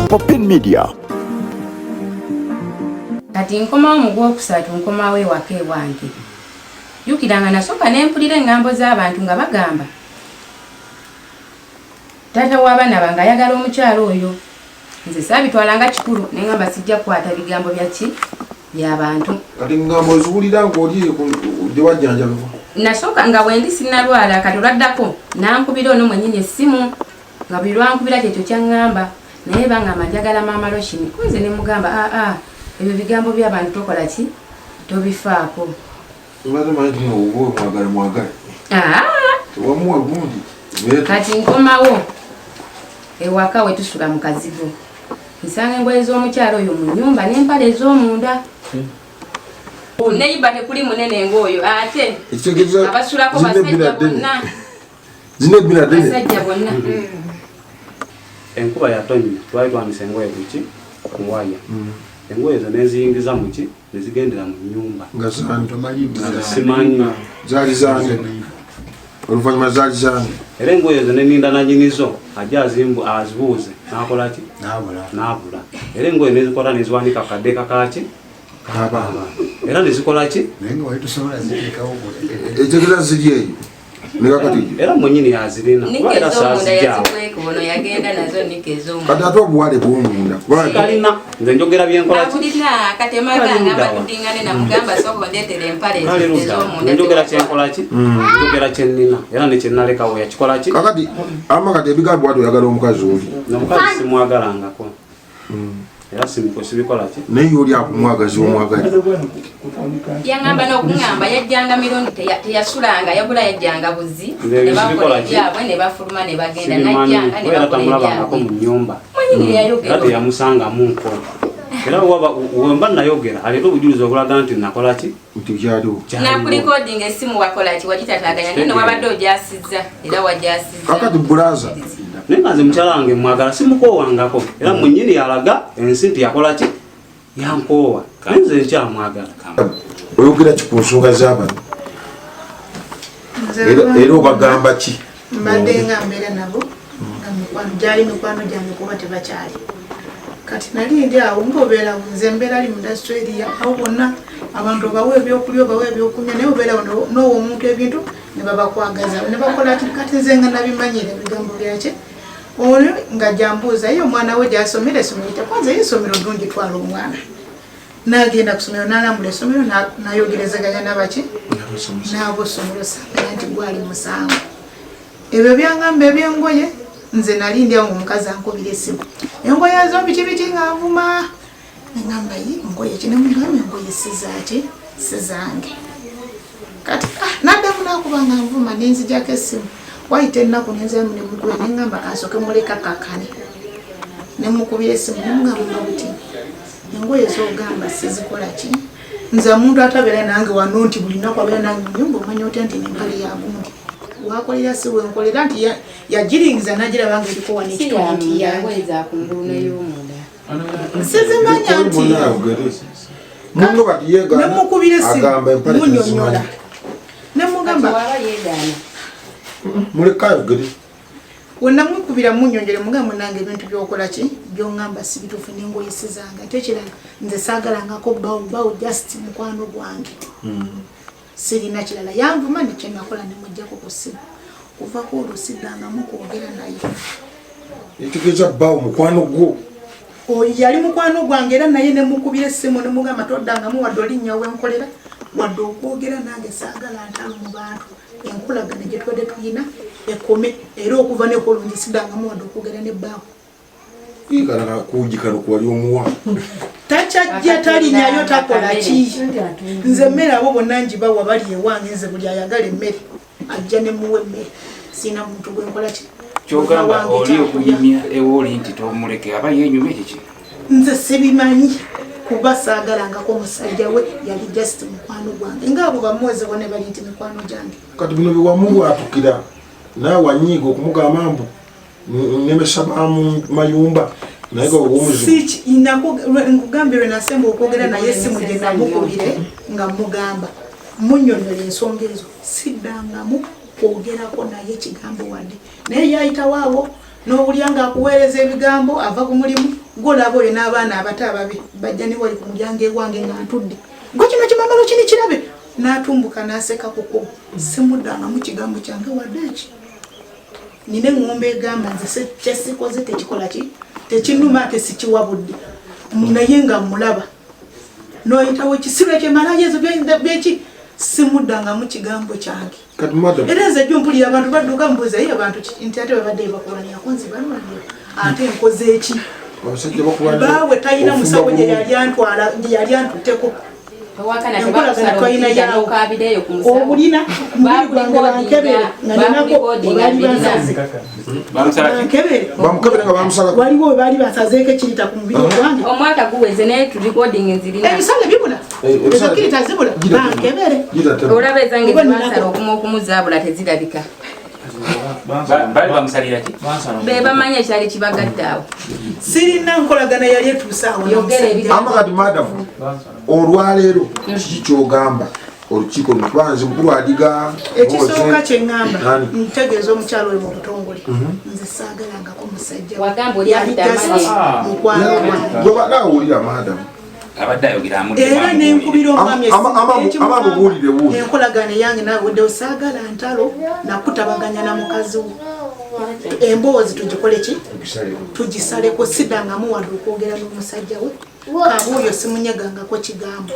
Popin Media. Kati nkomawo mu gwokusatu, nkomawo ewaka ewange. Jjukira nga nasooka ne mpulira eŋŋambo z'abantu nga bagamba taata w'abaana bange ayagala omukyala oyo. Nze saabitwala nga kikulu, ne ŋŋamba sijja kukwata bigambo bya ki by'abantu. Kati ŋŋambo oziwulira ng'oli gye wajjanjabibwa? Nasooka nga wendi sinnalwala, kati olwaddako nankubira ono mwennyini essimu, nga buli lwankubira kyekyo kyaŋŋamba, naye baŋŋamba njagala maama Loshini. Ko nze ne mugamba aa, ebyo bigambo by'abantu, tokola ki, tobifaako. Omaze manyi nti oba mwagala mwagale. Aa. Tewamuwa gundi. Kati nkomawo ewaka we tusula mu kazigo, nsanga engoye z'omukyalo oyo mu nnyumba n'empale ez'omunda. Neyiba tekuli munene ng'oyo, ate Ekitegeeza abasulako zirina ebbina basajja ddene. bonna. Zirina ebbina ddene. Basajja bonna. Enkuba yatonnya, twali twanise engoye kuki ku waya. Engoye ezo neziyingiza muki, nezigendera mu nyumba. Nga zani? Simanyi. Zaali zani? Oluvannyuma zaali zani? Era engoye ezo neninda nanyinizo ajja azibuuze, nakola ki, nabula. Era engoye nezikwata neziwanika kadeeka kaki Abaana. Era nezikola ki? Naye nga wali tosobola ziteekawo. Ekitegeeza ziri eyo nekakati. Era mwenyini yazirina Nika kuba era ez'omunda saazijjaawo. yazikweka, ono yagenda nazo nika ez'omunda. Kati ate obuwale bwomunda? Sikalina, nze njogera byenkola ki. Abulina akatema kange abatudingane, namugamba sooka ondeetera empale Kali ezo ludda ez'omunda. njogera kyenkola ki, njogera kyenina era nekyenalekawo yakikola ki. Kakati ama kati ebigambo wati oyagala omukazi oli. Omukazi simwagalangako, era sibikola ki. Naye oli akumwagaza omwagala. Yaŋŋamba n'okuŋŋamba yajjanga mirundi, teyasulanga, yabula yajjanga buzi Nze ne ebyo bakola sibikola ki? ebyabwe ne bafuluma ne bagenda. Sibimanyi Najjanga ne kuba era bakola tamulabangako ebyabwe. mu nyumba. Mwenyini Era yayogera. teyamusangamu nko, era wemba nayogera aleeta obujulizi obulaga nti nakola ki. Nti kyaliwo. Kyaliwo. Nakulikodinga essimu, wakola ki, wagitataganya naye wabadde ojasizza era wajasizza. Kakati bulaza. Naye nga nze mukyala wange mwagala, simukoowangako, era mwenyini yalaga ensi nti yakola ki, yankoowa, naye nze nkyamwagala. Oyogera ki ku nsonga z'abano? Nze Era obagamba ki? Mbadde nga mbeera nabo nga mikwano, gyali mikwano gyange kuba tebakyali. Kati nali ndi awo ngaobeera nze mbeera ali mu industrial area awo, bonna abantu obawa ebyokulya, obawa ebyokunywa, naye obeerawo n'owa omuntu ebintu ne babakwagaza ne bakola ki. Kati nze nga nabimanyira ebigambo byaki ono nga jambuuza ye omwana we gyasomera essomero tekwanza ye essomero ddungi, twala omwana. N'agenda ku ssomero n'alambula essomero, n'ayogerezeganya nabaki n'abosomero, samanya nti gwali musango ebyo byangamba ebyengoye. Nze nali ndi awo ngaomukazi ankubira essimu, engoye ezo biki biki, nga nvuma. Neŋamba yi ngoye ki? Nemugamba engoye si zaaki, si zange. Kati naddamu nakuba nga nvuma, nenzijako essimu. Wayita ennaku nenziramu nemukubira, neŋamba kansooke muleka kakane. Nemukubira essimu nemugamba nga buti engoye zogamba sizikola ki, nze omuntu atabeera nange wano nti buli lunaku abeera nange mu nyumba, omanya otya nti nempale ya gundi wakolera si wenkolera, nti yagiringiza nagiraba nga eriko wano Si ekituli nti yamunda, yange. Engoye zakungulu n'ey'omunda. Sizimanya nti Munno kati yeegaana. Nemukubira essimu Agamba empale munyonyola tezimanyi. nemugamba Kati waba yeegaana. Muleka ayogere. Wenamukubira munyonjole, mugamba munange ebintu byokola ki byoŋŋamba si bituufu, nengoye si zange. Ate ekirala nze saagalangako bawo bawo, just mukwano gwange, sirina kirala. Yanvuma nekyenakola nemugjako ku ssimu. Kuvako olwo siddangamu kwogera naye. Ekitegeeza bbaawo mukwano gwo. Oyo yali mukwano gwange, era naye nemukubira essimu nemugamba toddangamu wadde olinnya wenkolera wadde okwogera nange, saagala ntalo mu bantu, enkolagana gye tubadde tuyina ekome. Era okuva nekwolwo nze siddangamu wadde okwogera nebbaawo. Ikala kuugi kano kuwali omuwa. Takyajja, talinyayo, takola ki. Nze emmere abo bonna ngibawa, bali ewange. Nze buli ayagala emmere ajja nemuwa emmere, siina muntu gwenkola ki. Kyogamba Wange oli kyakulya. okunyumya ewooli nti tomuleke aba yenyumya kiki? Nze sibimanyi kuba saagalangako omusajja we, yali just mukwano gwange ngaabo bamuweze bonna bali nti mikwano gyange. Kati bino byewamubwatukira naawe wanyiiga okumugamba mbu nnemesa ba mu mayumba, naye nga owomuzibu. Nkugambye lwe nasemba okwogera naye essimu gye namukubire nga mugamba munyonyola ensonga ezo, siddangamu kwogerako naye kigambo wadde. Naye yayitawo awo n'owulya ng'akuweereza ebigambo, ava ku mulimu. Gwolaba oyo n'abaana abato ababi bajja ne wali ku mulyango ewange nga ntudde, gwe kino kimamalo kini kirabe, n'atumbuka n'aseka kuko simuddangamu kigambo kyange wadde eki. Nina eŋŋombe egamba nze kyesikoze tekikola ki, tekinuma ate sikiwabudde, naye nga mulaba noyitawo ekisiru ekyemalayo ezo byeki, simuddangamu kigambo kyange. Era nze jjo mpulira abantu badduka mbuuza ye abantu nti ate babadde bakulwanirako nze balwanira ate nkoze eki? Baawe talina musawo gye yali antwala, gye yali antutteko. Enkolagana twalina yawo obulina mubiri gwange bankebere nga ninako webaali bansaze, bankebere waliwo webaali bansazeeko ekirita ku mubiri gwange. Omwaka guweze naye turecording nzirina ebisale bibula, ezo kirita zibula, bankebere. Olaba ezange zibansala okumu okumu zaabula tezirabika. Bali bamusalira ki? Be bamanya ekyali kibagadde awo. Sirina nkolagana yali etuuse awo. Ama kati madam, olwaleero kiki kyogamba olukiiko luno? Mukulu Adiga. Ekisooka kye ŋŋamba, ntegeeza omukyalo oyo mu butongole, nze saagalangako musajja yali mukwano gwange. Nawulira madam. Abadde ayogera era nenkubira omwami enkolagano eyange naweddewo, saagala ntalo nakutabaganya na mukazi wo, emboozi tugikole ki, tugisaleko. Siddangamu wadde okwogera n'omusajja we kabuuyo, simunyegangako kigambo.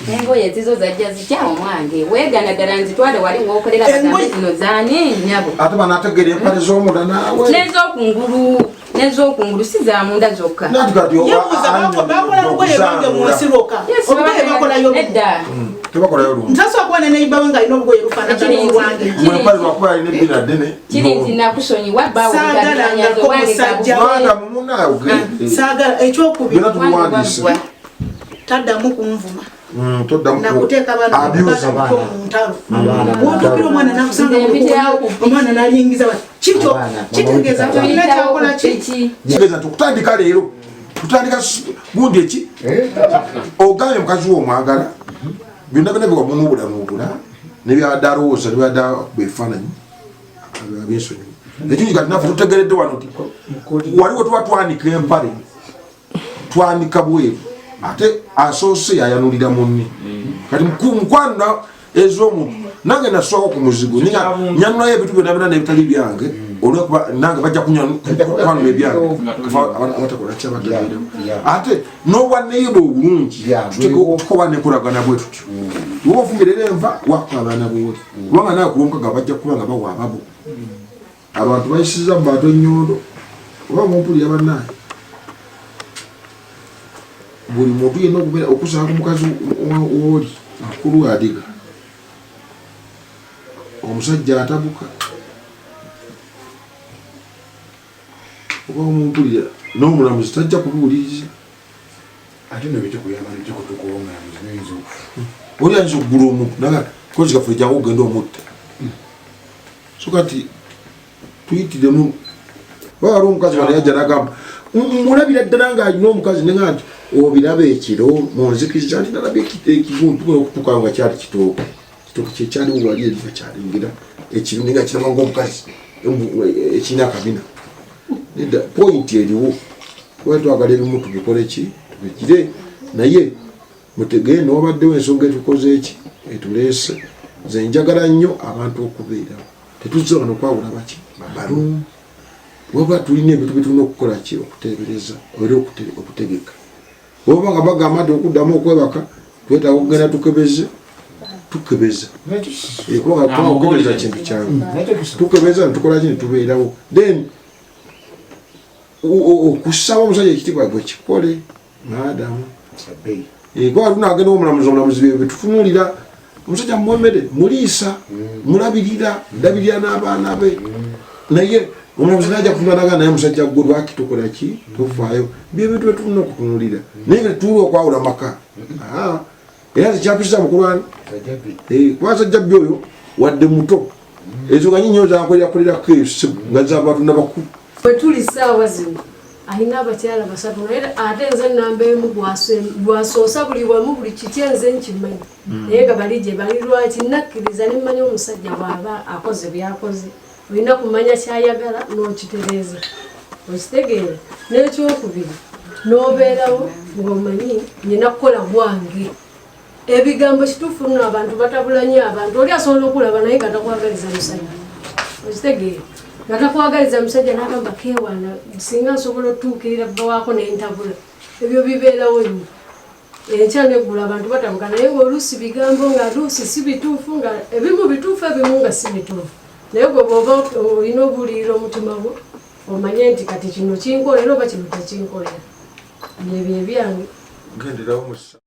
Engoye ezizo zajja zitya omwange? Weegana ddala nzitwale wali wookolera bagambe zino zaani nnyabo. Ate banategeera empale z'omunda naawe. N'ez'okungulu, n'ez'okungulu si za munda zokka. Yebuuza bakola lugoye lwange mu nsi lwokka, olugoye bakolayo? Nedda. Tebakolayo lumu. Ntasobola kuba neneyibawe nga alina olugoye lufaanagana olwange. Mwempale lwakuba alina ebbina ddene. Kiri nti nakusonyiwa bbaawe. Saagalangako musajja. Madamu munaawe. Saagala. Ekyokubiri, Byonna tubiwandiise. taddamu kunvuma Toddamu nakuteeka abuse. baana mu ntalo. Wotuukira omwana nakusanga, omwana nalingiza bati kikyo kitegeeza nti olina kyakola ki. Kitegeeza nti okutandika leero tutandika gundi eki ogambye mukazi wo omwagala, byonna byonna byewamunuubulanuubula nebyadde alowooza nebyadde akuba ebifaananyi abyensonyiwa. Ekyo kati naffe tutegeredde wano nti waliwo tuba twanika empale, twanika bweru, ate asoose yayanulira munne. Kati mukwanula ez'omuntu, nange naswako ku muzigo, nyanulayo ebintu byonna byonna nebitali byange, olwokuba nange bajja kwanula ebyange abatakola kyabatabeerawo. Ate n'obwaneiba obulungi tukoba nekolagana bwe tutyo. Woba ofumbirera enva wakka abaana bwoli, kubanga nawe kulwomukaga bajja kuba nga bawa ababo. Abantu bayisiza mu bantu ennyondo oba mumpulira bannaye. Buli muntu yenna okubeera okusanga ku mukazi wooli mukulu Adiga, omusajja atabuka oba omumpulira n'omulamuzi tajja kubiwuliriza. Ate no bitukuyamba nebikutuka omulamuzi noyinza okufa. Oli ayinza okugula omuntu naga kozi kaffe jangu ogenda omutta. So kati tuyitiremu oba waliwo omukazi wano yajja nagamba mulabira ddala ng'alina omukazi, nenga nti obiraba ekiro mu nzikiriza nti nalabye ekigundu tugenda okutuukawo nga kyali kitooke, kitooke kyekyaliwo wali eri nga kyalingira ekiro, naye nga kiraba ngaomukazi ekirina akabina. Nedda, point eriwo kuba twagala ebimu tubikole ki, tubigire, naye mutegere newabaddewo ensonga etukoze eki etuleese. Nze njagala nnyo abantu okubeerawo, tetuzze wano kwawula baki balu, wabula tulina ebintu byetulina okukola ki, okuteebereza era okutegeka. Oba nga bagamba nti okuddamu okwebaka twetaaga okugenda tukebeze, tukebeza. Kubanga okukebeza kintu kyangu, tukebeza netukola ki netubeerawo. Then okusaba omusajja ekitiibwa gwe kikole madamu, kuba tunagenda omulamuzi, omulamuzi byetutunulira omusajja mwemere, muliisa, mulabirira, ndabirira n'abaana be, naye omulamuzi najja kutunulaga naye omusajja gwe lwaki tukola ki tofaayo. Byebintu byetulina okutunulira, naye nga tetulina okwawula maka. Era tekyapisa mukulwana kuba sajjabbi oyo wadde muto, ensonga nyinyo zankolerakolerako eyo nga zabantu nabakulu. Bwe tuli ssaawa zino alina abakyala basatu, naye ate nze namba emu gwasoosa buli wamu, buli kiki nze nkimanyi, naye nga bali gye bali. Lwaki nakkiriza nemmanya omusajja bw'aba akoze byakoze, olina kumanya kyayagala n'okitereeza, okitegeera. N'ekyokubiri, N'obeerawo ng'omanyi nyina kukola gwange. Ebigambo kituufu nno, abantu batabula nnyo abantu. Oli asobola okulaba naye nga takwagaliza musajja, okitegeera, nga takwagaliza musajja, n'agamba keewaana, singa nsobola otuukirira bba waako nentabula. Ebyo bibeerawo nnyo. Enkya neggulu abantu batabuka, naye ngaoluusi bigambo nga luusi si bituufu, nga ebimu bituufu, ebimu nga si bituufu. Naye gwe bw'oba olina obuulirira omutima gwo, omanye nti kati kino kinkolera oba kino tekinkolera. Byebyo ebyange. Genderawo musa.